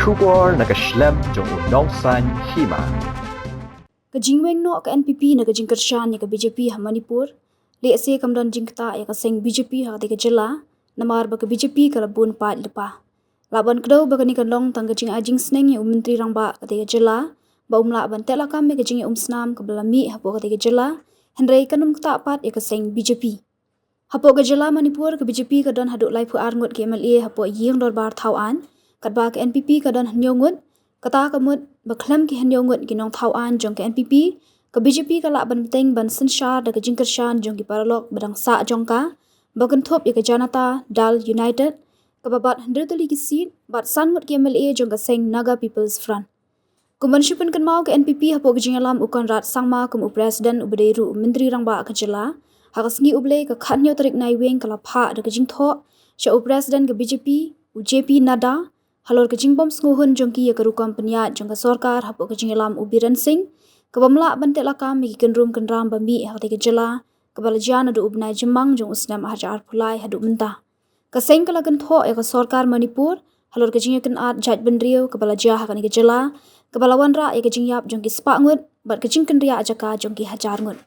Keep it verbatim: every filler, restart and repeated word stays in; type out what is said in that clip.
Khubor na ka shlem jong u nongsan hima. Ka jingweng noh ka N P P na ka jingkyrshan ïa ka B J P ha Manipur, lehse kam don jingktah ïa ka seng B J P ha katei ka jylla, namar ba ka B J P ka la bun paid lypa. Lah ban kdew ba kane kan long tang ka jingai jingsneng ïa u Myntri Rangbah katei ka jylla, ba um lah ban teh lakam ïa ka jingïaumsnam kaba la mih hapoh katei ka jylla, hynrei kan ym ktah pat ïa ka seng B J P. Hapoh ka jylla Manipur, ka B J P ka don haduh laiphew ar ngut ki M L A hapoh ïing dorbar thaw aiñ, katba ka N P P ka don hynñiew ngut. Kata ka mut ba khlem ki hynñiew ngut ki nongthaw aiñ jong ka N P P, ka B J P ka lah ban bteng ban synshar da ka jingkyrshan jong ki paralok ba dang sah jong ka, ba kynthup ïa ka Janata Dal United, kaba bat hynriew tylli ki seat, bad san ngut ki M L A jong ka seng Naga People's Front. Kum ban shu pynkynmaw, ka N P P hapoh ka jingïalam u Conrad Sangma kum u President, uba dei ruh u Myntri Rangbah ka jylla, ha ka sngi U Blei ka khathynñiew tarik Naiwieng ka la phah da ka jingthoh sha u President ka B J P, u J P Nadda, halor ka jingbym sngewhun jong ki ïa ka rukom pynïaid jong ka sorkar hapoh ka jingïalam u Biren Singh, kaba ym lah ban teh lakam ïa ki kynrum kynram ba mih ha katei ka jylla, kaba la jia naduh u bnai Jymmang jong u snem ar hajar arphew lai haduh mynta. Ka seng ka la kynthoh ïa ka sorkar Manipur halor ka jingïakynad jaitbynriew kaba la jia ha kane ka jylla, kaba la wanrah ïa ka jingïap jong ki spah ngut bad ka jingkynriah jaka jong ki hajar ngut.